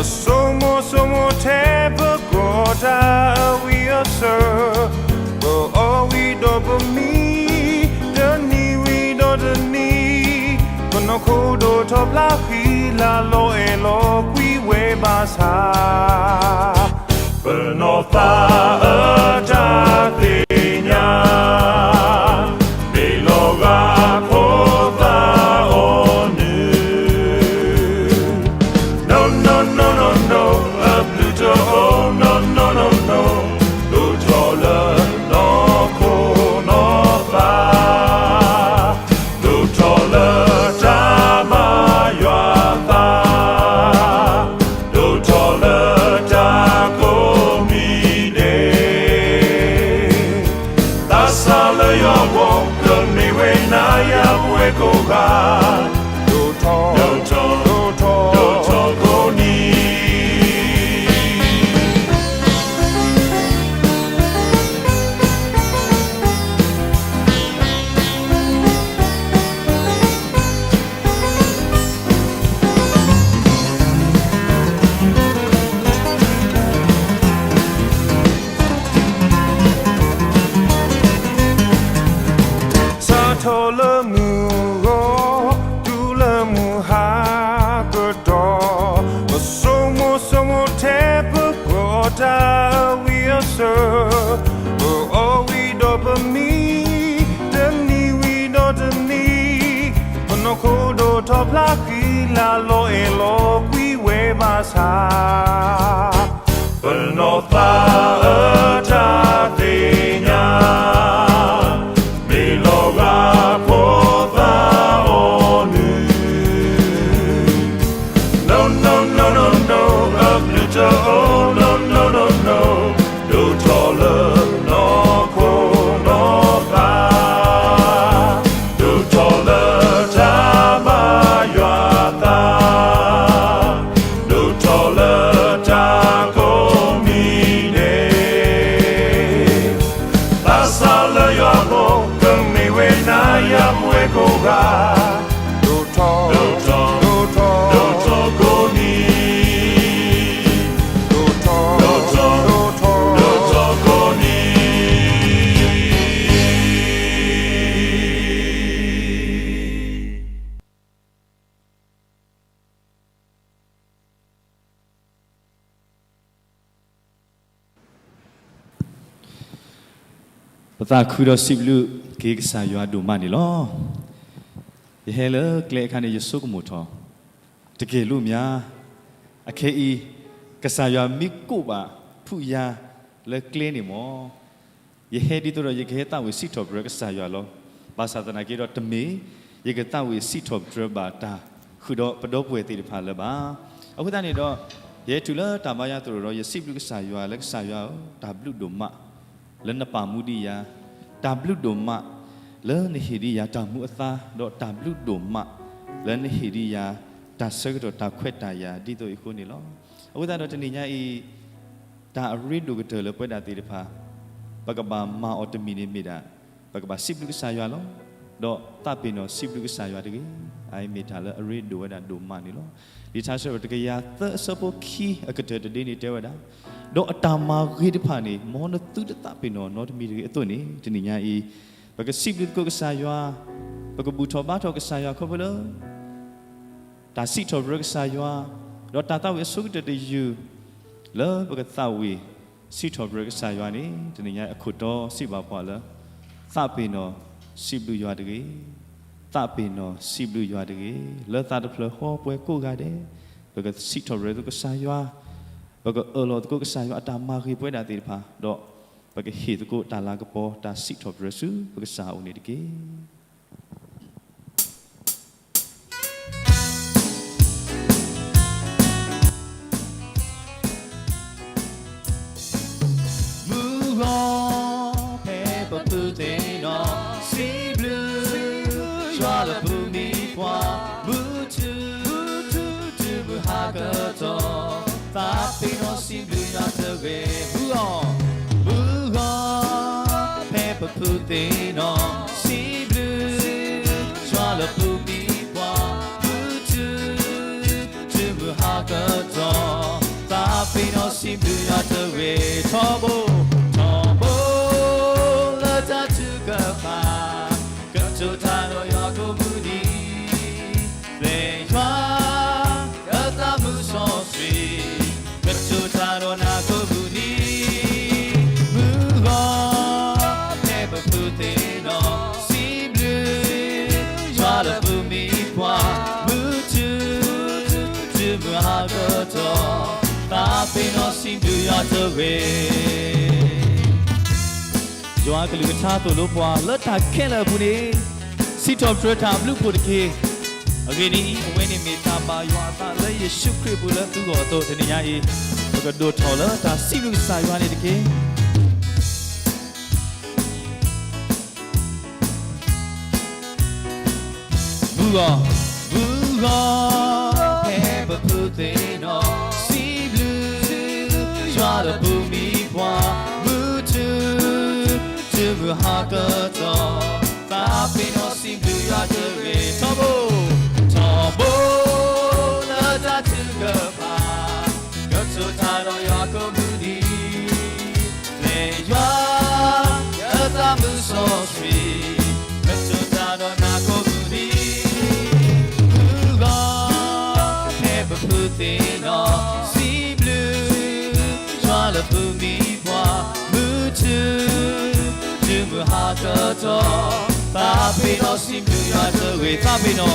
ပဆိမိၣ်ဆိမိၣ်ထဲပဂီၢ်တၢ်အဝံၣ်အစၢၤ, ပအီၣ်ဝံၤဒီးပမံ, တနံၤဝံၤဒီးတနံၤ, ပနီၢ်ခိဒိၣ်ထီၣ်ဖျါဃံလၤလီၤအဲၣ်လီၤကွံဝဲဘၣ်ဆၣ် ပနီၢ်သးအတၢ်သ့ၣ်ညါ မ့ၢ်လီၤဂာ်ဖိသၣ်အီၤနုၢ်. No, no, no, no, no, အဘျုးတအိၣ် no, no, no, no, ဒိၣ်ထီၣ်လၢနီၢ်ခိနီၢ်သး ဒိၣ်ထီၣ်လၢတၢ်မၤယွၤသး, ဒိၣ်ထီၣ်လၢတၢ်ကိးမံၤဒဲး, သးစၢ်လၢယွၤအဂီၢ် ကမ့ၢ်ဝဲနၤယၤပဝဲကိးဂၤ, ဒိၣ်ထီၣ်, ဒိၣ်ထီၣ်, ဒိၣ်ထီၣ်ကိးနံၤ. စးထီၣ်လၢမုၢ်ဂီၤ တုၤလၢမုၢ်ဟါကတီၢ်, ပဆိမိၣ်ဆိမိၣ်ထဲပဂီၢ်တၢ်အဝံၣ်အစၢၤ, ပအီၣ်ဝံၤဒီးပမံ, တနံၤဝံၤဒီးတနံၤ, ပနီၢ်ခိဒိၣ်ထီၣ်ဖျါဃံလၤလီၤအဲၣ်လီၤကွံဝဲဘၣ်ဆၣ် ပနီၢ်သးအတၢ်သ့ၣ်ညါ မ့ၢ်လီၤဂာ်ဖိသၣ်အီၤနုၢ်. No, no, no, no, no, အဘျုးတအိၣ် no, no, no, no, ဒိၣ်ထီၣ်လၢနီၢ်ခိနီၢ်သး, ဒိၣ်ထီၣ်လၢတၢ်မၤယွၤသး, ဒိၣ်ထီၣ်လၢတၢ်ကိးမံၤဒဲး, သးစၢ်လၢယွၤအဂီၢ် ကမ့ၢ်ဝဲနၤယၤပဝဲကိးဂၤ, ဒိၣ်ထီၣ်, ဒိၣ်ထီၣ်, ဒိၣ်ထီၣ်, ဒိၣ်ထီၣ်ကိးနံၤ, ဒိၣ်ထီၣ်, ဒိၣ်ထီၣ်, ဒိၣ်ထီၣ်, ဒိၣ်ထီၣ်ကိးနံၤ. ပသးခုဒီးစံးဘျုးက့ၤကစၢ်ယွၤဒိၣ်မးန့ၣ်လီၤ. ယဟဲလၢကျဲအခါန့ၣ် ယဆိကမိၣ်ထီၣ် တကယ်လို့များ, အခဲအံၤ ကစၢ်ယွၤမ့ၢ်ကိးဘၣ်ဖုးယၤလၢကျဲန့ၣ်မ့ၢ် ယဟဲဒ်သိးဒီးယကဟဲသးဝံၣ်စံးထီၣ်ပတြၢၤကစၢ်ယွၤလီၤ. ဘၣ်ဆၣ်သနာ်က့ဒီးတမ့ၢ် ယကသးဝံၣ်စံးထီၣ်ပတြၢၤဘၣ်တၢ်ဃုာ်ဒီးပဒီပုၢ်ဝဲၢ်သ့ၣ်တဖၣ်လၢၤဘၣ်. အဃိသတးန့ၣ်ဒီး ယဟဲတုၤလၢတၢ်ဘါယွၤသရိာ်ဒီး ယစံးဘျုးကစၢ်ယွၤလၢကစၢ်ယွၤဧၢ, တၢ်ဘျုးဒိၣ်မး လၢနပာ်မူဒံးယၤ, တၢ်ဘျုးဒိၣ်မး လၢနဟ့ၣ်ဒံးယၤတၢ်မူအသါ, ဒီးတၢ်ဘျုးဒိၣ်မး လၢနဟ့ၣ်ဒံးယၤ တၢ်ဆၢကတီၢ်တၢ်ခွဲးတၢ်ယာ်ဒ်သိးအံၤအဃိန့ၣ်လီၤ. အဃိသတးဒီးတနံၤညါအံၤ တၢ်အရ့ဒိၣ်ကတၢၢ်လၢပဝဲဒၣ်သ့ၣ်တဖၣ် ပကဘၣ်မၤအီၤတမံၤန့ၣ်မ့ၢ်ဒၣ် ပကဘၣ်စံးဘျုးကစၢ်ယွၤလီၤ. ဒီးသးပ့ၤနီၣ်စံးဘျုးကစၢ်ယွၤတဂ့ၤ. အအံၤမ့ၢ်တၢ်လၢအရ့ဒိၣ်ဝဲဒၣ်ဒိၣ်မးန့ၣ်လီၤ. လံာ်ထါစံးထီၣ်ပတြၢၤ တကယၤသၢအဆၢဖိခံအကတၢၢ်တဒ့န့ၣ်တဲဝဲဒၣ်, ဒီးအတၢ်မၤဂ့ၤတဖၣ်န့ၣ် မ်နသုတသးပ့ၤနီၣ်နီတမံၤတဂ့ၤအသိးန့ၣ် တနံၤညါအံၤ ပကစံးဘျုးသကိးကစၢ်ယွၤ, ပကဘူၣ်ထီၣ်ဘါထီၣ်ကစၢ်ယွၤခီဖျိလၢ တၢ်စံးထီၣ်ပတြၢၤကစၢ်ယွၤ, ဒီးတၢ်သးဝံၣ်အဆိကတၢၢ်တယုၢ် လၢပကသးဝံၣ်စံးထီၣ်ပတြၢၤကစၢ်ယွၤန့ၣ် တနံၤညါအံၤအခိၣ်တီစံးဘၣ်ပှၤလၢ သးပ့ၤနီၣ်စံးဘျုးယွၤတဂ့ၤ, သးပ့ၤနီၣ်စံးဘျုးယွၤတဂ့ၤ. လၢသးတဖျၢၣ်ဃီပှဲၤကိးဂၤဒဲး ပကစံးထီၣ်ပတြၢၤသကိးကစၢ်ယွၤ, ပကအၢၣ်လီၤသကိးကစၢ်ယွၤအတၢ်မၤဂ့ၤပဝဲဒၣ်သ့ၣ်တဖၣ်, ဒီးပကဟ့ၣ်သကိးတၢ်လၤကပီၤတၢ်စံးထီၣ်ပတြၢၤဆူပကစၢ်အအိၣ်န့ၣ်တက့ၢ်. မုၢ်ဂီၤဖဲပဖုးသ့ၣ်နီၣ် စံးဘျုး ယွၤလၢပူၤမံပှၢ် မုၢ်ထူၣ် တုၤမုၢ်ဟါကတီၢ် သးပ့ၤနီၣ်စံးဘျုးယွၤတဂ့ၤ. မုၢ်ဂီၤ, မုၢ်ဂီၤ ဖဲပဖုးသ့ၣ်နီၣ် စံးဘျုး ယွၤလၢပူၤမံပှၢ် မုၢ်ထူၣ် တုၤမုၢ်ဟါကတီၢ် ယွၤတဂ့ၤ, ထီဘိ, ထီဘိလၢတၢ်ထုကဖၣ်, ကတိၤတၢ်ဒီးယွၤကိးမုၢ်နံၤ, ပျဲယွၤအသးမုာ်စီဆှံ, ကတိၤတၢ်ဒီးနၤကိးမုၢ်နံၤ, မုၢ်ဂီၤ ဖဲပဖုသ့ၣ်နီၣ်, စံးဘျုးယွၤလၢပမံပှၤ, မုၢ်ထူ တုၤမုၢ်ဟါကတီၢ်, သးပ့ၤနီၣ်စံးဘျုးယွၤတဂ့ၤ. ယွၤအကလုၢ်ကထါသိၣ်လိပှၤလၢတၢ်ခဲလၢာ်အပူၤန့ၣ်, စံးထီၣ်ပတြၢၤတၢ်ဘျုးဖှိၣ်တက့ၢ်. အဂ့ၢ်ဒ်အံၤ, အဝဲန့ၣ်မ့ၢ်တၢ်ဘၣ်ယွၤအသးလၢယ့ၣ်ၡူးခရံာ်အပူၤလၢသုဂီၢ်အသိး, တနံၤညါအံၤ ပကဒိၣ်ထီၣ်လၢတၢ်စံးဘျုးကစၢ်ယွၤန့ၣ်တက့ၢ်. မုၢ်ဂီၤ, မုၢ်ဂီၤ ဖဲပဖုသ့ၣ်နီၣ်, စံးဘျုးယွၤလၢပမံပှၤ, မုၢ်ထူ တုၤမုၢ်ဟါကတီၢ်, သးပ့ၤနီၣ်စံးဘျုးယွၤတဂ့ၤ. ထီဘိ, ထီဘိလၢတၢ်ထုကဖၣ်, ကတိၤတၢ်ဒီးယွၤကိးမုၢ်နံၤ, ပျဲယွၤအသးမုာ်စီဆှံ, ကတိၤတၢ်ဒီးနၤကိးမုၢ်နံၤ, မုၢ်ဂီၤ ဖဲပဖုသ့ၣ်နီၣ်, စံးဘျုးယွၤလၢပမံပှၤ, မုၢ်ထူ တုၤမုၢ်ဟါကတီၢ်, သးပ့ၤနီၣ်စံးဘျုးယွၤတဂ့ၤ. သးပ့ၤနီၣ်,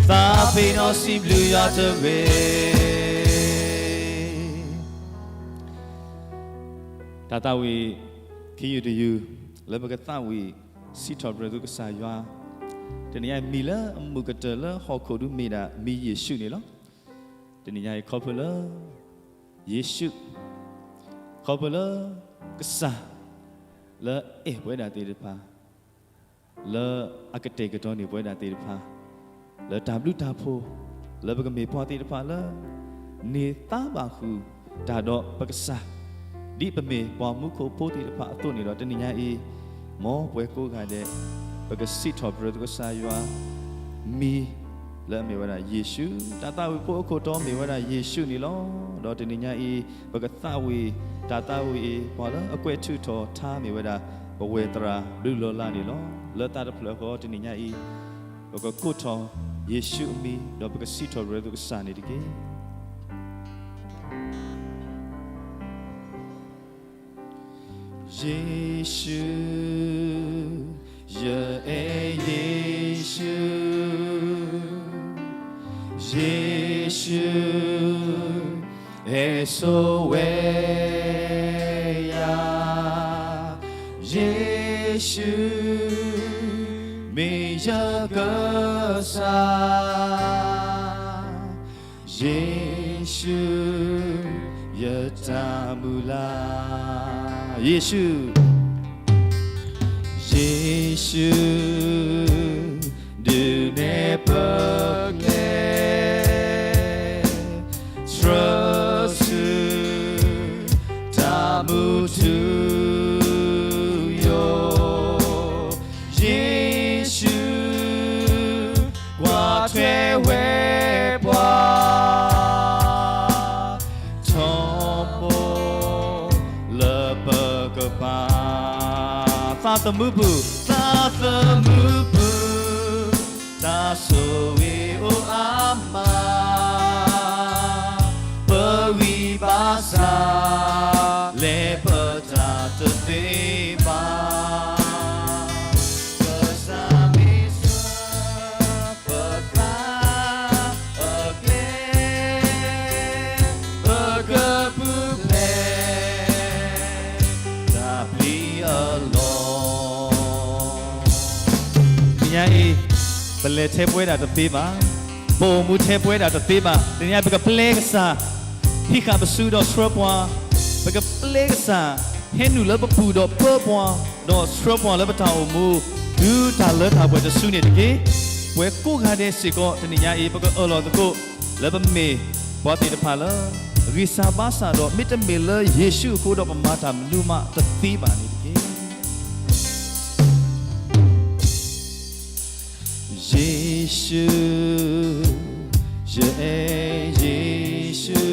သးပ့ၤနီၣ်စံးဘျုးယွၤတဂ့ၤ. တၢ်သးဝံၣ်ခံယုၢ်တယုၢ် လၢပကသးဝံၣ်စံးထီၣ်ပတြၢၤသုကစၢ်ယွၤ, တနံၤညါအံၤ မံၤလၢအမုာ်ကတၢၢ်လၢဟီၣ်ခိၣ်ဒုးမ့ၢ်ဒၣ်မံၤယ့ၣ်ၡူးန့ၣ်လီၤ. တနံၤညါအံၤ ခီဖျိလၢ ယ့ၣ်ၡူး, ခီဖျိလၢကစၢ် လၢအအဲၣ်ပဝဲဒၣ်သ့ၣ်တဖၣ်, လၢအကတဲာ်ကတီၤန့ၢ်ပဝဲဒၣ်သ့ၣ်တဖၣ်, လၢတၢ်ဘျုးတၢ်ဖှိၣ်, လၢပကမ့ၢ်ပှၤသ့ၣ်တဖၣ်လၢ န့ၢ်သါဘၣ်ဃုာ်တၢ်ဒီးပကစၢ်, ဒ်ပမ့ၢ်ပှၤမူခိၣ်ဖိသ့ၣ်တဖၣ်အသိးန့ၣ်ဒီး တနံၤညါအံၤ မ်ပဝဲကိးဂၤဒဲး ပကစံးထီၣ်ပတြၢၤသုကစၢ်ယွၤ မံၤလၢအမ့ၢ်ဝဲဒၣ်ယ့ၣ်ၡူး, တၢ်သးဝံၣ်ဖိအခိၣ်တီမ့ၢ်ဝဲဒၣ်ယ့ၣ်ၡူးန့ၣ်လီၤ. ဒီးတနံၤညါအံၤ ပကသးဝံၣ်တၢ်သးဝံၣ်အံၤ ပှၤလၢအကွဲးထုးထီၣ်ထါမ့ၢ်ဝဲဒၣ် ပဝဲၢ်သရၣ်ဘျုးလီၤလးန့ၣ်လီၤ. လၢတၢ်တဖျၢၣ်ဃီတနံၤညါအံၤ ပကကိးထီၣ်ယ့ၣ်ၡူးအမံၤ ဒီးပကစံးထီၣ်ပတြၢၤသုကစၢ်န့ၣ်တက့ၢ်. ယ့ၣ်ၡူး, ယအဲၣ်ယ့ၣ်ၡူး, ယ့ၣ်ၡူး, ဟဲစိာ်ဝဲယၤ, ယ့ၣ်ၡူး, မ့ၢ်ယကစၢ် ယ့ၣ်ၡူး, ယတၢ်မုၢ်လၢ်, ယ့ၣ်ၡူး, ယ့ၣ်ၡူး, ဒုးနဲၣ်ပကျဲ ဆှၢဆူတၢ်မူထူယိာ်, ယ့ၣ်ၡူး, ကွၢ်ထွဲဝဲပှၤ ထီဘိလၢပကပၤ, သးသမူပူၤ, သးသမူပူၤ, တၢ်ဆိၣ်ဂ့ၤအိၣ်အါမး ပဂံၢ်ဘါစၢ် လဲၤပတၢ်တသ့ဘၣ်, ကစၢ်မ့ၢ်ဆှၢ ပသးအကျဲ, ပကပူၤဖျဲး တၢ်ပျံၤအလီၢ်. တနံၤညါအံၤ ပလဲၤထဲပဝဲဒၣ်တသ့ဘၣ်, ပအိၣ်မူထဲပဝဲဒၣ်တသ့ဘၣ်. တနံၤညါပကပျဲကစၢ် ဟံးဃာ်ပစုဒီးဆှၢပှၤ, ပကပျဲကစၢ် ဟဲနုာ်လၢပပူၤဒီးပၢပှၤ, ဒီးဆှၢပှၤလၢပတၢ်အိၣ်မူ တုၤတၢ်လၢတၢ်ပှဲၤတစုန့ၣ်တက့ၢ်. ပဝဲကိးဂၤဒဲးစ့ၢ်ကီး တနံၤညါအံၤ ပကအၢၣ်လီၤသကိး လၢပမ့ၢ်ပှၤသ့ၣ်တဖၣ်လၢ ဂံၢ်စၢ်ဘါစၢ်ဒီး မ့တမ့ၢ်လၢယ့ၣ်ၡူးအဃိဒီး ပမၤတၢ်မနုၤမးတသ့ဘၣ်န့ၣ်တက့ၢ်. ယ့ၣ်ၡူး, ယအဲၣ်ယ့ၣ်ၡူး,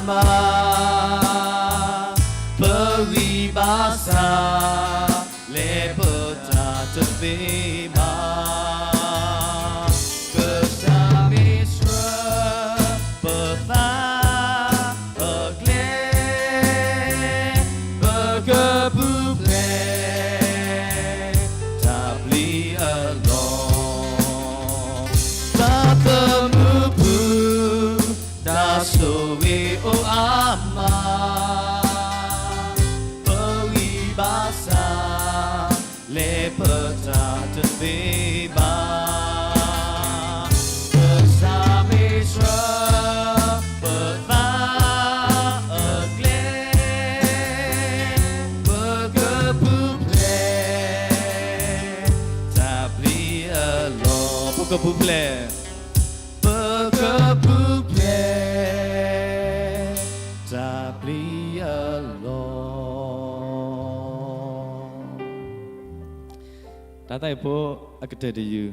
မၤ ပဂံၢ်ဘါစၢ် လဲၤပတၢ်တသ့ဘၣ်. ကစၢ်မ့ၢ်ဆှၢ ပသးအကျဲ ပကပူၤဖျဲး တၢ်ပျံၤအလီၢ်, ပသမူပူၤ တၢ်ဆိၣ်ဂ့ၤအိၣ်အါမး, ပဂံၢ်ဘါစၢ် လဲၤပတၢ်တသ့ဘၣ်. ကစၢ်မ့ၢ်ဆှၢ ပသးအကျဲ ပကပူၤဖျဲး တၢ်ပျံၤအလီၢ်, ပကပူၤဖျဲး ပကပူၤဖျဲး တၢ်ပျံၤအလီၢ်. တၢ်သးဝံၣ်ဖိအကတၢၢ်တယုၢ်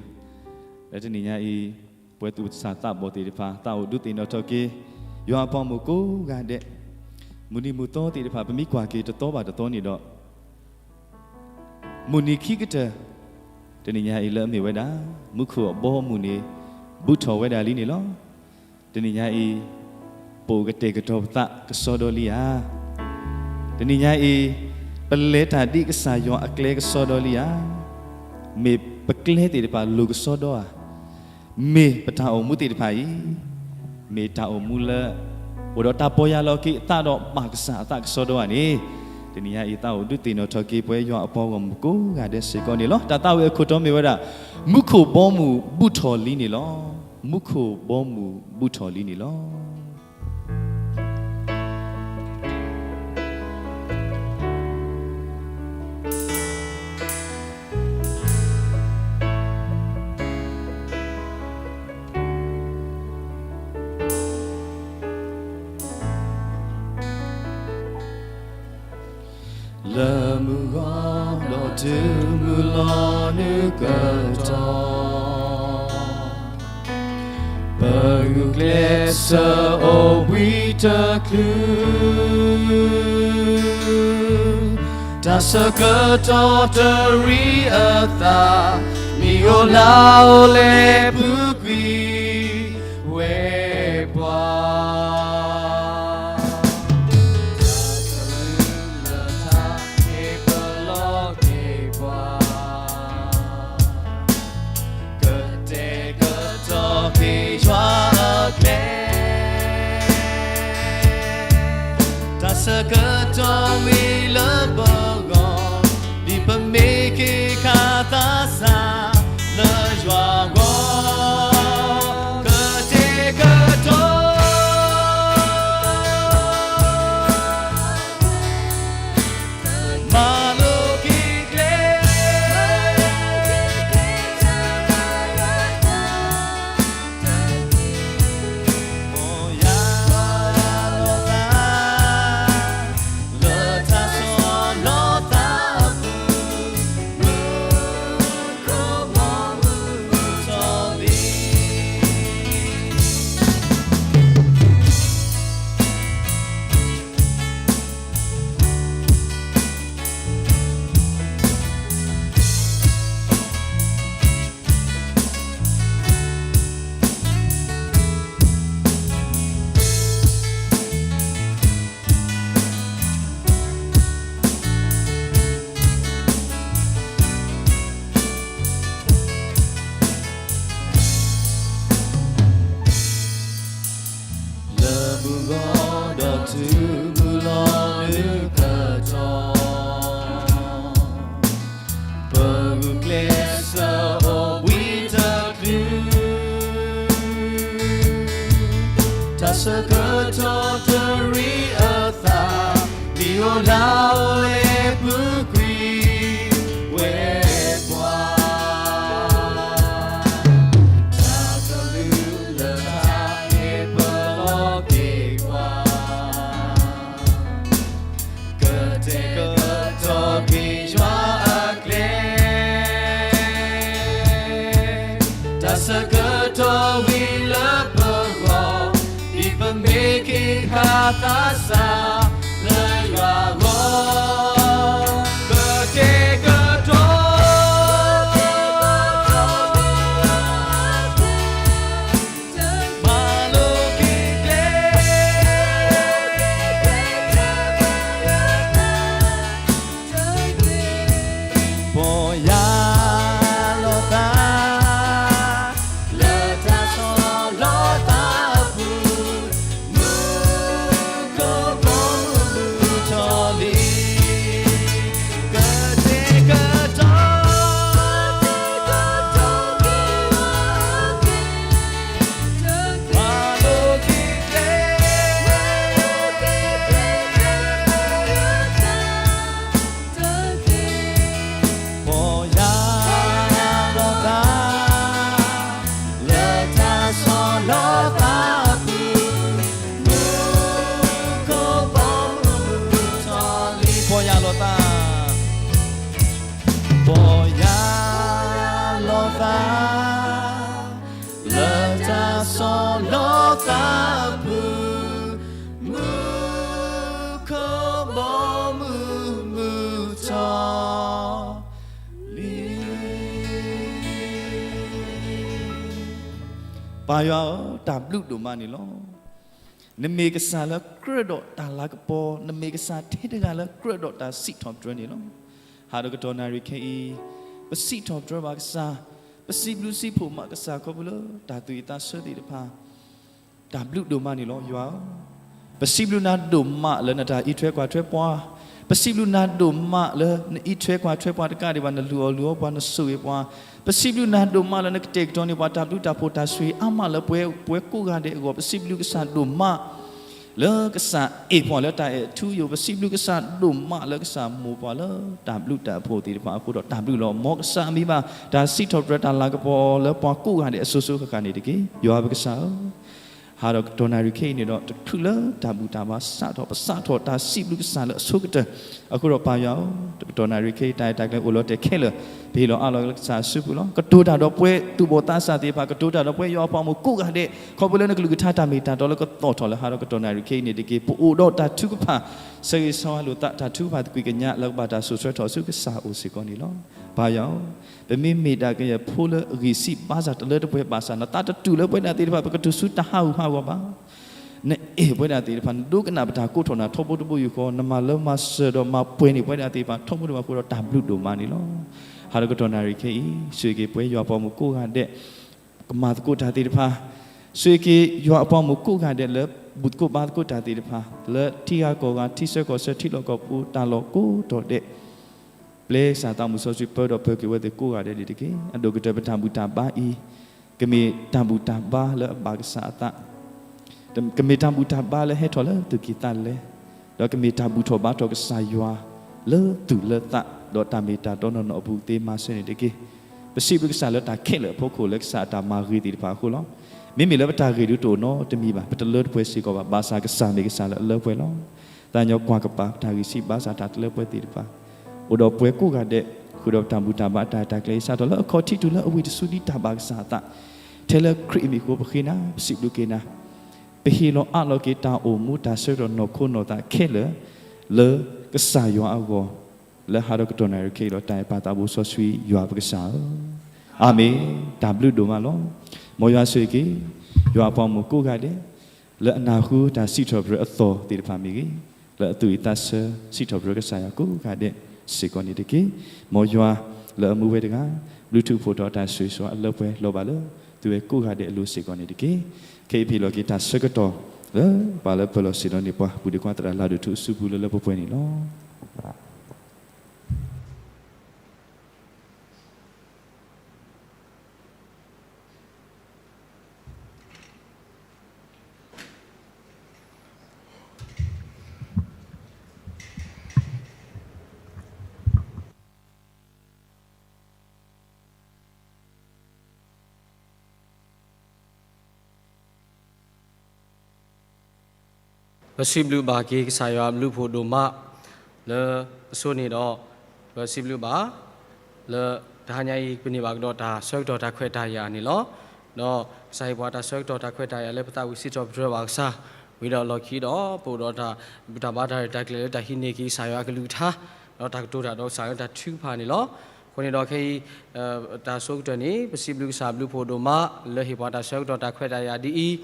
လၢတနံၤညါအံၤ ပှၤသူၣ်စၢ်သးဘီၣ်သ့ၣ်တဖၣ် သးအိၣ်ဒုးသ့ၣ်နီၣ်ထီၣ်က့ၤ ယွၤအပှၤဂီၢ်မုၢ်ကိးဂၤဒဲး, မုၢ်နံၤမုၢ်သီသ့ၣ်တဖၣ် ပမ့ၢ်ကွၢ်က့ၤတသီဘၣ်တသီန့ၣ်ဒီး မုၢ်နံၤခံကတၢၢ် တနံၤညါအံၤလၢအမ့ၢ်ဝဲဒၣ် မူခိၣ်အဘီအမုၢ်န့ၣ် ဘူးထီၣ်ဝဲဒၣ်လံန့ၣ်လီၤ. တနံၤညါအံၤ ပအိၣ်ကတဲာ်ကတီၤပသးကစီဒီလံဧါ. တနံၤညါအံၤ ပလဲၤတၢ်ဒ်ကစၢ်ယွၤအကျဲကစီဒီလံဧါ. မ့ၢ်ပကျဲသ့ၣ်တဖၣ်လိၣ်ကစီဒီဧါ. မ့ၢ်ပတၢ်အိၣ်မူသ့ၣ်တဖၣ်အံၤ မ့ၢ်တၢ်အိၣ်မူလၢ အိၣ်ဒီးတၢ်ပီၢ်ယၢ်လီၤက့ၤအသးဒီးဘၣ်ကစၢ်အသးကစီဒီဧါန့ၣ်, တနံၤညါအံၤ သးအိၣ်ဒုးသ့ၣ်နီၣ်ထီၣ်က့ၤပှၤယွၤအပှၤဂီၢ်မုၢ်ကိးဂၤဒဲးစ့ၢ်ကီးန့ၣ်လီၤ. တၢ်သးဝံၣ်အခိၣ်တီမ့ၢ်ဝဲဒၣ် မူခိၣ်ဘီမုၢ်ဘူးထီၣ်လံန့ၣ်လီၤ. မူခိၣ်ဘီမုၢ်ဘူးထီၣ်လံန့ၣ်လီၤ. လၢမုၢ်ဂီၤဒီးတုၤမုၢ်လီၤနုာ်ကတီၢ်, ပဂုာ်ကျဲးစၢးအိၣ်ဘှံးတချုး, တၢ်ဆၢကတီၢ်တရံးအသး, မ့ၢ်အိၣ်လၢအိၣ်လၢပူၤကွံာ်ဝဲပှၤ တၢ်ကလုၢ်လၢတၢ်ဟ့ၣ်ပလီၢ်က့ၤပှၤ, ကတဲာ်ကတီၤက့ၤယွၤအကျဲ, တၢ်ဆၢကတီၢ်ဝံၤလၢပဂီၢ်, ဒ်ပမ့ၢ်က့ၤခးသးစၢ်လၢယွၤအဂီၢ်, ကတဲာ်ကတီၤ မၤလိက့ၤကျဲ လၢတၢ်ဆီၣ်လီၤသးအပူၤ, မူခိၣ်ဘီမုၢ်ထီၣ်လံ လၢမုၢ်ဂီၤဒီးတုၤမုၢ်လီၤနုာ်ကတီၢ်, ပဂုာ်ကျဲးစၢးအိၣ်ဘှံးတချုး, တၢ်ဆၢကတီၢ်တရံးအသး, မ့ၢ်အိၣ်လၢအိၣ်လၢပူၤကွံာ်ဝဲပှၤ တၢ်ကလုၢ်လၢတၢ်ဟ့ၣ်ပလီၢ်က့ၤပှၤ, ကတဲာ်ကတီၤက့ၤယွၤအကျဲ, တၢ်ဆၢကတီၢ်ဝံၤလၢပဂီၢ်, ဒ်ပမ့ၢ်က့ၤခး သးစၢ်လၢယွၤအဂီၢ်, ကတဲာ်ကတီၤ မၤလိက့ၤကျဲ ပီၢ်ယၢ်လီၤသး လၢတၢ်ဆီၣ်လီၤသးအပူၤ, မူခိၣ်ဘီမုၢ်ထီၣ်လံ, ကတဲာ်ကတီၤ မၤလိက့ၤကျဲ ပီၢ်ယၢ်လီၤသး လၢတၢ်ဆီၣ်လီၤသးအပူၤ, မူခိၣ်ဘီမုၢ်ထီၣ်လံ, ပီၢ်ယၢ်လီၤသး ပီၢ်ယၢ်လီၤသး လၢတၢ်ဆီၣ်လီၤသးအပူၤ, မူခိၣ်ဘီမုၢ်မုၢ်ထီၣ်လံ. ပၢ်ယွၤဧၢ, တၢ်ဘျုးဒိၣ်မးန့ၣ်လီၤ. နမ့ၢ်ကစၢ်လၢကြၢးဒီးတၢ်လၤကပီၤ, နမ့ၢ်ကစၢ်ထဲတဂၤလၢကြၢးဒီးတၢ်စံးထီၣ်ပတြၢၤန့ၣ်လီၤ. ဟးဒီးကတီၢ်နၣ်ရံၣ်ခဲအံၤ, ပစံးထီၣ်ပတြၢၤဘၣ်ကစၢ်, ပစံးဘျုးစံးဖှိၣ်မးကစၢ်ခီဖျိလၢတၢ်သူၣ်ဝံၣ်သးဆၢသ့ၣ်တဖၣ်, တၢ်ဘျုးဒိၣ်မးန့ၣ်လီၤ ယွၤဧၢ. ပစံးဘျုးနၤဒိၣ်မးလၢနတၢ်အံးထွဲကွၢ်ထွဲပှၤ, ပစံးဘျုးနၤဒိၣ်မးလၢနအံးထွဲကွၢ်ထွဲပှၤတကးဒံးဘၣ်, နလုၢ်အီၣ်လုၢ်အီပှၤ, နဆိၣ်ဂ့ၤပှၤ, ပစံးဘျုးနၤဒိၣ်မးလၢနကတဲာ်ကတီၤန့ၢ်ပှၤတၢ်ဘျုးတၢ်ဖှိၣ်တၢ်ဆိၣ်ဂ့ၤအါမးလၢပှၤကိးဂၤဒဲးအဂီၢ်, ပစံးဘျုးကစၢ်ဒိၣ်မး လၢကစၢ်အဲၣ်ပှၤလၢတၢ်အဲၣ်ထူယိာ်, ပစံးဘျုးကစၢ်ဒိၣ်မးလၢကစၢ်မိၢ်ပှၤလၢတၢ်ဘျုးတၢ်ဖှိၣ်သ့ၣ်တဖၣ်အဃိဒီးတၢ်ဘျုးလီၤ. မ်ကစၢ်အမံၤဘၣ် တၢ်စံးထီၣ်ပတြၢၤတၢ်လၤကပီၤလၢပှၤကိးဂၤဒဲးအစိၤစိၤဃၣ်ဃၣ်န့ၣ်တက့ၢ်. ယွၤပကစၢ်ဧၢ, ဟးဒီးကတီၢ်နၣ်ရံၣ်ခဲအံၤန့ၣ်ဒီး တချုးလၢတၢ်ဘူၣ်တၢ်ဘါစးထီၣ် ပစးထီၣ်တၢ်စံးဘျုးကစၢ်လၢအဆိကတၢၢ်အဃိဒီး ပၢ်ယွၤဧၢ, တကတီၢ်နၣ်ရံၣ်ခဲအံၤ တၢ်အဲၣ်တၢ်ကျဲအိၣ်လီၤတဲာ်ခဲလၢာ်, ပဟ့ၣ်လီၤအးလီၤလၢကစၢ်အစုပူၤလီၤ. ကတိၤတၢ်ဒီးပှၤသူၣ်ဘီၣ်သးစၢ်သ့ၣ်တဖၣ်, ကတိၤတၢ်ဒီးပှၤယွၤအပှၤမိၢ်ကိးဂၤဒဲး, ခီဖျိလၢနကလုၢ်ကထါတၢ်မ့ၢ်တၢ်တီလၢကသီၣ်ထီၣ်လၢဟးဒီးကတီၢ်နၣ်ရံၣ်ခဲအံၤန့ၣ်တက့ၢ်. ပအိၣ်ဒီးတၢ်ထုကဖၣ် ဆၢဂ့ၤဆၢဝါလိာ်သး တၢ်ထုကဖၣ်သကွံာ်ကညးလၢကဘၣ်တၢ်စိာ်ဆှၢထီၣ်ဆူကစၢ်အအိၣ်စ့ၢ်ကီးန့ၣ်လီၤ. ပၢ်ယွၤဧၢ, ပမ့မ့ၢ်ဒၣ်ကယဲၢ်ဖိလၢအဂံၢ်စၢ်ဘါစၢ်တလၢတပှဲၤဘၣ်ဆၣ် နသးတတူာ်လၢပဝဲဒၣ်သ့ၣ်တဖၣ် ပကတုၤဆူတၢ်ဟးဂူာ်ဟးဂီၤဘၣ်. နအဲၣ်ပဝဲဒၣ်သ့ၣ်တဖၣ်, နဒိကနၣ်ပတၢ်ကိးထီၣ်နၤထီဘိတဘိယူၢ်ဃီ, နမၤလၢမၤစၢၤဒီးမၤပှဲၤန့ၢ်ပဝဲဒၣ်သ့ၣ်တဖၣ်ထီဘိတဘိအဃိဒီးတၢ်ဘျုးဒိၣ်မးန့ၣ်လီၤ. ဟးဒီးကတီၢ်နၣ်ရံၣ်ခဲအံၤ ဆိၣ်ဂ့ၤက့ၤပှၤယွၤအပှၤမိၢ်ကိးဂၤဒဲး ကမၤသကိးတၢ်သ့ၣ်တဖၣ်, ဆိၣ်ဂ့ၤက့ၤယွၤအပှၤမိၢ်ကိးဂၤဒဲးလၢဘူၣ်သကိးဘါသကိးတၢ်သ့ၣ်တဖၣ်, လၢထံဂၤကီၢ်ဂၤ ထံဆၢကီၢ်ဆၢ ထံလီၢ်ကီၢ်ပူၤ တၢ်လီၢ်ကိးတီၤဒဲး ပျဲကစၢ်သးမုၢ်စီဆှံပၢဒီးပၢၤက့ၤဝဲသ့ၣ်ကိးဂၤဒဲးန့ၣ်တက့ၢ်. အဒိၣ်ကတၢၢ်ပတၢ်ဘူၣ်တၢ်ဘါအံၤ ကမ့ၢ်တၢ်ဘူၣ်တၢ်ဘါလၢအဘၣ်ကစၢ်အသး, ကမ့ၢ်တၢ်ဘူၣ်တၢ်ဘါလၢဟဲထီၣ်လၢသူၣ်ကံၢ်သးလဲ, ဒီးကမ့ၢ်တၢ်ဘူၣ်ထီၣ်ဘါထီၣ်ကစၢ်ယွၤလၢသူၣ်လၢသး, ဒီးတၢ်မ့ၢ်တၢ်တီနီၢ်နီၢ်အပူၤသ့မၤစၢၤန့ၣ်တက့ၢ်. ပစံးဘျုးကစၢ်လၢတၢ်ခဲလၢာ်အဖီခိၣ်လၢကစၢ်အတၢ်မၤဂ့ၤသ့ၣ်တဖၣ်အဃိလီၤ. မ့မ့ၢ်လၢပတၢ်ဂ့ၢ်ဒုးတအိၣ်နီတမံၤဘၣ်, ပတလၢတပှဲၤစ့ၢ်ကီးဘၣ်, ဘၣ်ဆၣ်ကစၢ်မ့ၢ်ကစၢ်လၢအလၢပှဲၤလီၤ. သးညီကွၢ်ကပၤ ပတၢ်ဂံၢ်စၢ်ဘါစၢ်တၢ်တလၢပှဲၤသ့ၣ်တဖၣ်, အိၣ်ဒီးပှၤကိးဂၤဒဲး ဃုာ်ဒီးပတၢ်ဘူၣ်တၢ်ဘါအတၢ်ရဲၣ်တၢ်ကျဲၤအံၤ စးထီၣ်လၢအခီၣ်ထံးတုၤလၢအဝံၤတစုဒ်တၢ်ဘၣ်ကစၢ်အသး, ထဲလၢခရံာ်အမံၤအဃိပဃ့နၤ, ပစံးဘျုးက့ၤနၤ, ပဟ့ၣ်လီၤအးလီၤက့ၤတၢ်အိၣ်မူတၢ်ဆၢကတီၢ်နီၢ်ခိနီၢ်သးခဲလၢာ် လၢကစၢ်ယွၤအဂီၢ်, လၢဟးဒီးကတီၢ်နၣ်ရံၣ်ခဲအံၤဒီး တၢ်အဲၣ်ပၢ်သးဘိစီဆှံယွၤပကစၢ်ဧၢ, အၤမ့ၣ်. တၢ်ဘျုးဒိၣ်မးလီၤ. မ်ယွၤဆိၣ်ဂ့ၤက့ၤ ယွၤအပှၤမိၢ်ကိးဂၤဒဲး လၢအနၢ်ဟူတၢ်စံးထီၣ်ပတြၢၤအသီၣ်သ့ၣ်တဖၣ်မ့ၢ်ဂ့ၤ, လၢအသူၣ်ဝံၣ်သးဆၢစံးထီၣ်ပတြၢၤကစၢ်ယွၤကိးဂၤဒဲးစ့ၢ်ကီးန့ၣ်တက့ၢ်. မ်ယွၤလၢအမူဝဲတဂၤ ဘျုးထူးဖှိၣ်ထီၣ်တၢ်ဆိၣ်ဂ့ၤဆိၣ်ဝါအလၢပှဲၤလီၤဘၣ်လၢ သုဝဲကိးဂၤဒဲးအလိၤစ့ၢ်ကီးန့ၣ်တက့ၢ်. ခဲအံၤပဟ့ၣ်လီၤက့ၤတၢ်ဆၢကတီၢ်လၢ ပှၤလၢပၢၢ်လီၤဆ့ၣ်နီၤန့ၢ်ပှၤ ဘူၣ်ဒ့ခွါသရၣ်လၤဒိၣ်ထူအစုပူၤလၢလၢပှဲၤပှဲၤန့ၣ်လီၤ. ပစံးဘျုးဘၣ်က့ၤကစၢ်ယွၤအဘျုးအဖှိၣ်ဒိၣ်မး လၢအဆိန့ၣ်ဒီး ပစံးဘျုးဘၣ် လၢတဟါညါအံၤ ပန့ၢ်ဘၣ်ကဒီးတၢ်ဆၢကတီၢ်တၢ်ခွဲးတၢ်ယာ်န့ၣ်လီၤ. ဒီးကစၢ်ဟ့ၣ်ပှၤတၢ်ဆၢကတီၢ်တၢ်ခွဲးတၢ်ယာ်လၢပသးဝံၣ်စံးထီၣ်ပတြၢၤဘၣ်ကစၢ် ဝံၤဒီးလီၢ်ခံဒီး ပအိၣ်ဒီးတၢ်ဘူၣ်တၢ်ဘါတၢ်ရဲၣ်တၢ်ကျဲၤလၢတၢ်ဟံးန့ၢ်က့ၤကစၢ်ယွၤအကလုၢ်ကထါ, ဒီးတၢ်ကတိၤတၢ်ဒီးကစၢ်ယွၤတၢ်ထုကဖၣ်န့ၣ်လီၤ. အဃိန့ၣ်ဒီးခဲအံၤ တၢ်ဆိကတၢၢ်န့ၣ် ပစံးဘျုးကစၢ်ဘျုးဖှိၣ်ဒိၣ်မး လၢဟ့ၣ်ပှၤတၢ်ဆၢကတီၢ်တၢ်ခွဲးတၢ်ယာ်ဒ်အံၤ, ဒီး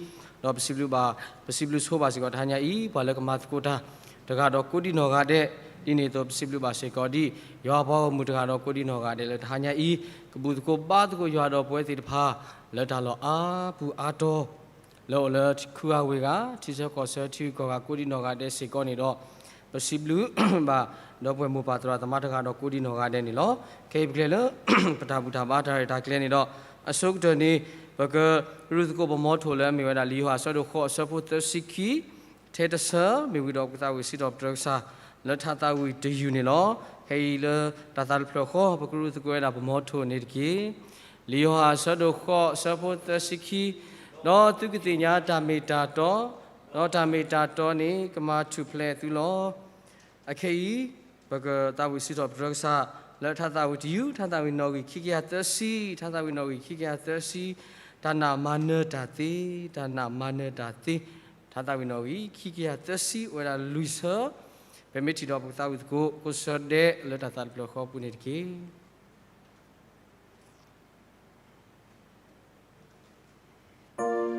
ပစံးဘျုးဘၣ်, ပစံးဘျုးဆိဘၣ်စ့ၢ်ကီးတဟါညါအံၤ ပှၤလၢကမၤသကိးတၢ် တဂၤဒီးကိးဒံနီၢ်ဂၤဒဲး, ဒ်န့ၣ်အသိး ပစံးဘျုးဘၣ်စ့ၢ်ကီးဒ် ယွၤအပှၤဂီၢ်မုၢ်တဂၤဒီးကိးဒံနီၢ်ဂၤဒဲးလၢတဟါညါအံၤ ကဘူၣ်သကိးဘါသကိးယွၤဒီးပဝဲသ့ၣ်တဖၣ် လၢတၢ်လီၢ်အါပူၤအါတီၤ လၢအိၣ်လၢထံခူအဝ့ၢ်ဂၤ ထံဆၢကီၢ်ဆၢထံဂုၤကီၢ်ဂၤကိးဒံနီၢ်ဂၤဒဲးစ့ၢ်ကီးန့ၣ်ဒီး ပစံးဘျုးဘၣ် ဒီပုၢ်ဝဲၢ်မိၢ်ပၢ်သရၣ်သမါတဂၤဒီးကိးဒံနီၢ်ဂၤဒဲးန့ၣ်လီၤ. ခဲအံၤပကလဲၤလၢ ပတၢ်ဘူၣ်တၢ်ဘါတၢ်ရဲၣ်တၢ်ကျဲၤန့ၣ်ဒီး အဆိကတၢၢ်န့ၣ် ပကရူၢ်သကိးပမီထိၣ်လၢအမ့ၢ်ဝဲဒၣ် လံာ်ယိၤဟၣ်အဆၢဒိၣ်ဃိးအဆၢဖိသၢဆံခံ ထဲတဆၢ မ့ၢ်ဝံၤဒီးပကသးဝံၣ်စံးထီၣ်ပတြၢၤကစၢ် လၢထါသးဝံၣ်တယုၢ်န့ၣ်လီၤ. ခဲအံၤလၢတၢ်သးတဖျၢၣ်ဃီ ပကရူၢ်သကိးဝဲဒၣ်ပမီထိၣ်န့ၣ်တက့ၢ်. လံာ်ယိၤဟၣ်အဆၢဒိၣ်ဃိးအဆၢဖိသၢဆံခံ ဒီးသုကသ့ၣ်ညါတၢ်မ့ၢ်တၢ်တီ, ဒီးတၢ်မ့ၢ်တၢ်တီန့ၣ် ကမၤထူၣ်ဖျဲးသုလီၤ. အခဲအံၤ ပကသးဝံၣ်စံးထီၣ်ပတြၢၤကစၢ် လၢထါသးဝံၣ်တယုၢ် ထါသးဝံၣ်နီၣ်ဂံၢ်ခံကယၤသၢဆံ, ထါသးဝံၣ်နီၣ်ဂံၢ်ခံကယၤသၢဆံ, တၢ်နာ်မၤနၢၤတၢ်သ့, တၢ်နာ်မၤနၢၤတၢ်သ့, ထါသးဝံၣ်နီၣ်ဂံၢ်ခံကယၤသၢဆံ အိၣ်ဝဲဒၣ်လွံၢ်ဆၢ, ပမ့ၢ်ထံၣ်ဒီးပကသးဝံၣ်သကိး ကိးဆၢဒဲးလၢတၢ်သးတဖျၢၣ်ဃီပူၤန့ၣ်တက့ၢ်. လၢတၢ်သိၣ်တၢ်ဝံ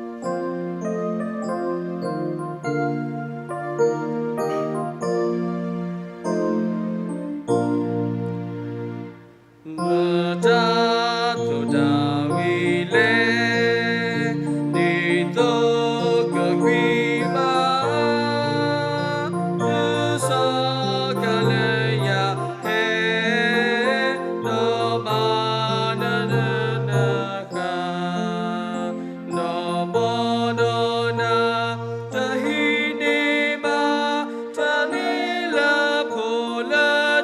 ၤလဲၣ်, ဒ်သိးကကွံာ်ဘၣ်, လၢစီၤကၤလယၤဟဲ, ဒီးမၤနၢၤနဃၣ် ဒီးဘီဒီးနၤ တဟံးန့ၢ်ဘၣ်, တန့ၢ်လၢဖိလၢ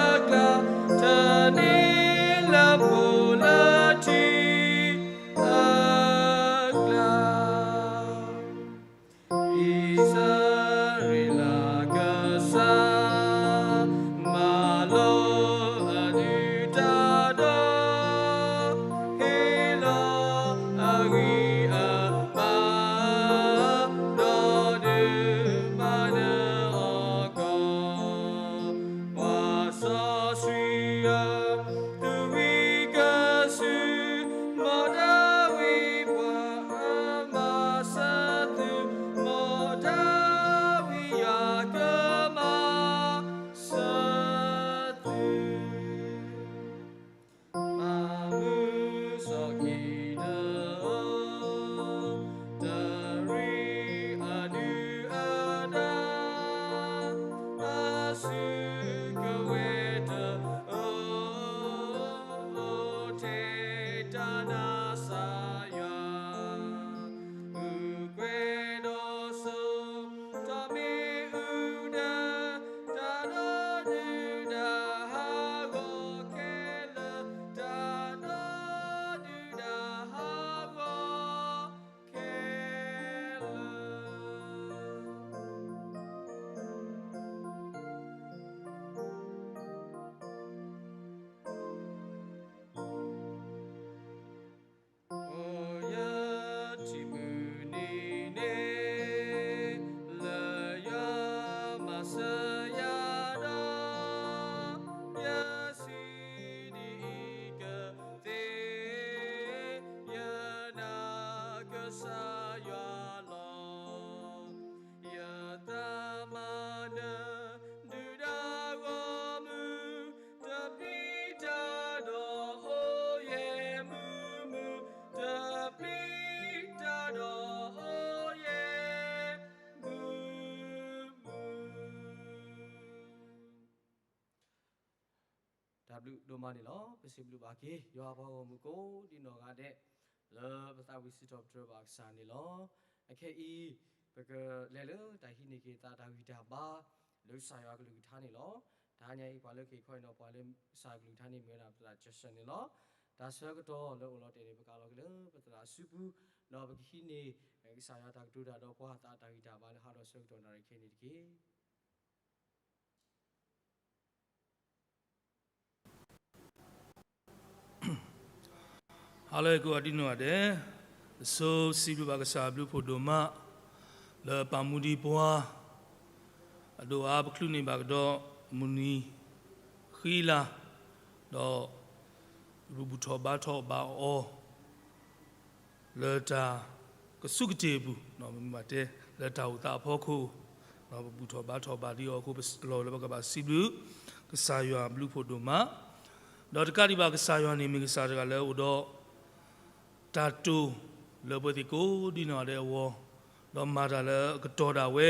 ထံအကျါ, တန့ၢ်လၢဖိလၢထံအကျါ. အံၣ်စရ့လးကစၢ် မၤလိအဒုၣ်တၢ်ဒီး ဟ့ၣ်လီၤအဂံၢ်အဘါ ဒီးဒုးမၤနၢၤအီၤကီး ပှၤစီဆှံဧၢ, သုဝံကစု မ်ဒၣ်ဝံၤပှၤအမၤစၢၤသု, မ်ဒၣ်ဝံၤယွၤကမၤစၢၤသု. မၤမုာ်စီၤကံးဒဧၢ, တရံးအဒုၣ်အဒါ အစုကဝဲၤတအိၣ် ထဲတၢ်နာ်ကစၢ်ယွၤ အုၣ်ကွဲၤဒီးစိ တၢ်မ့ၢ်အုၣ်ဒီး တၢ်ဒီဒုၣ်ဒါဟးဂီၤခဲလၢာ်, တၢ်ဒီဒုၣ်ဒါဟးဂီၤခဲလၢာ်. အိၣ်ယထံၣ်မုၢ်နံၤန့ၣ် လၢယွၤမၤစၢၤယၤဒီး ယစံးဒ်အံၤကသ့, ယနာ်ကစၢ်ယွၤလီၤ. ယသးမၤနၢၤ ဒုၣ်ဒါဂီၢ်မုၢ် တပျံၤတၢ်ဒီးအိၣ်ယဲၢ်မုာ်မုာ်, တပျံၤတၢ်ဒီးအိၣ်ယဲၢ်မုာ်မုာ်. တၢ်ဘျုးဒိၣ်မးန့ၣ်လီၤ. ပစံးဘျုးဘၣ်က့ၤ ယွၤအပှၤဂီၢ်မုၢ်ကိးဒံနီၢ်ဂၤဒဲး လၢပသးဝံၣ်စံးထီၣ်ပတြၢၤဘၣ်ကစၢ်န့ၣ်လီၤ. အခဲအံၤ ပကလဲၤလၢတၢ်ဟံးန့ၢ်က့ၤသးတၢ်ဂံၢ်တၢ်ဘါ လၢကစၢ်ယွၤကလုၢ်ကထါန့ၣ်လီၤ. တဟါညါအံၤ ပှၤလၢက့ၤခီအံၤဒီး ပှၤလၢကစၢ်ကလုၢ်ကထါန့ၣ် မ့ၢ်ဝဲဒၣ်ပသရၣ်ကၠီၣ်စၢၣ်န့ၣ်လီၤ. တၢ်ဆၢကတီၢ်လၢအိၣ်လီၤတဲာ်န့ၣ် ပကးလီၤက့ၤလၢပသရၣ်အစုပူၤ, ဒီးပကဟံးန့ၢ် ကစၢ်ယွၤတၢ်ကတိၤတၢ်ဒီးပှၤသးတၢ်ဂံၢ်တၢ်ဘါလၢဟးဒီးဆၢကတီၢ်နၣ်ရံၣ်ခဲအံၤန့ၣ်တက့ၢ်. Hello ကိးဂၤဒဲး, အဆိစံးဘျုးဘၣ်ကစၢ်အဘျုးဖှိၣ်ဒိၣ်မး, လၢပာ်မူဒံးပှၤ အဒိၣ်အါ ပချုးန့ၢ်ဘၣ်ကဒီး မုၢ်နံၤဃံလၤ, ဒီးပဘူၣ်ထီၣ်ဘါထီၣ်ဘၣ်အီၤ လၢတၢ်ကစူၢ်ကတ့ၢ်အပူၤ, မ့ၢ်ဘၣ်တဲ လၢတၢ်အိၣ်သးအဖီခိၣ်, ပဘူၣ်ထီၣ်ဘါထီၣ်ဘၣ်ဒံးအီၤအဃိ လီၤလၢပကဘၣ်စံးဘျုး ကစၢ်ယွၤအဘျုးအဖှိၣ်ဒိၣ်မး, ဒီးတကးဒံးဘၣ် ကစၢ်ယွၤန့ၣ်မ့ၢ်ကစၢ်တဂၤလၢအိၣ်ဒီး တၢ်တိာ်လၢပှၤသ့ၣ်ကိးဒ်နီၢ်ဂၤဒဲးအဂီၢ်, ဒီးမၤတၢ်လၢအကတီၢ်ဒၣ်ဝဲ,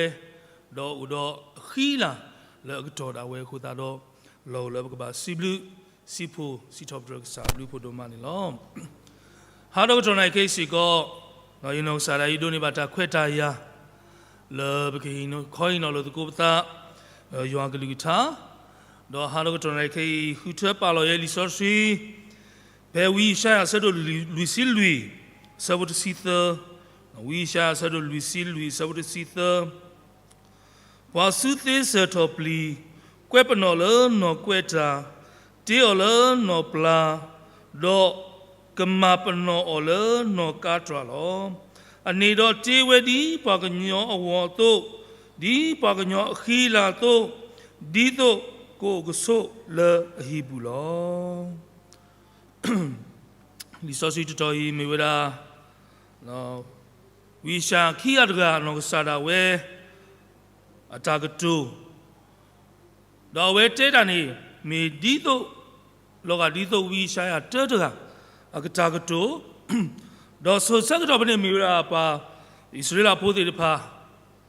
ဒီးအိၣ်ဒီးအဃံအလၤလၢအကတီၢ်ဒၣ်ဝဲအဃိသတးဒီး, လီၤလၢပကဘၣ်စံးဘျုး စံးဖှိၣ်စံးထီၣ်ပတြၢၤကစၢ်အဘျုးအဖှိၣ်ဒိၣ်မးန့ၣ်လီၤ. ဟါဒီကတီၢ်နၣ်ရံၣ်ခဲအံၤစ့ၢ်ကီး, ယနီၢ်ကစၢ်ဒၣ်အံၤဒိးန့ၢ်ဘၣ်တၢ်ခွဲးတၢ်ယာ် လၢပကဟ့ၣ်ခီဟ့ၣ်နီၤလိာ်သကိးပသး ယွၤအကလုၢ်ကထါ, ဒီးဟါဒီကတီၢ်နၣ်ရံၣ်ခဲအံၤ ဃုထၢပာ်လီၤယဲလံာ်စီဆှံ ဖဲဝံယၡါယၤအဆၢဒိၣ်လွံၢ်ဆံလွံၢ် အဆၢဖိတဆံသၢ, ဝံယၡါယၤအဆၢဒိၣ်လွံၢ်ဆံလွံၢ် အဆၢဖိတဆံသၢ, ပှၤစုသ့စၢၢ်ထီၣ်ပျံၤ, ကွဲးပနီၣ်လၢနီၢ်ကွဲးတၢ်, တ့အီၤလၢနီၢ်ပျၢ်, ဒီးကမၤပနီၣ်အီၤလၢနီၢ်ကါတြၢ်လီၤ. အန့ၣ်ဒီးတ့ဝဲဒ်ပှၤကညီအဂီၤအသိး, ဒ်ပှၤကညီအဃံအလၤအသိး, ဒ်သိးကအိၣ်ကဆိးလၢအဟံၣ်ပူၤလီၤ. လံာ်စီဆှံတတီၤအံၤမ့ၢ်ဝဲဒၣ် ဝံယၡါယၤခံဂၤတဂၤ နီၢ်ကစၢ်ဒၣ်ဝဲ အတၢ်ကတိၤ, ဒီးအဝဲတဲတၢ်န့ၣ် မ့ၢ်ဒ်သိး လီၤဂာ်ဒ်သိးဝံယၡါယၤတၢတဂၤ အတၢ်ကတိၤ, ဒီးစိၤဆၢကတီၢ်ဖဲန့ၣ်မ့ၢ်ဝဲဒၣ်ပှၤအံၣ်စရ့လးဖိသ့ၣ်တဖၣ်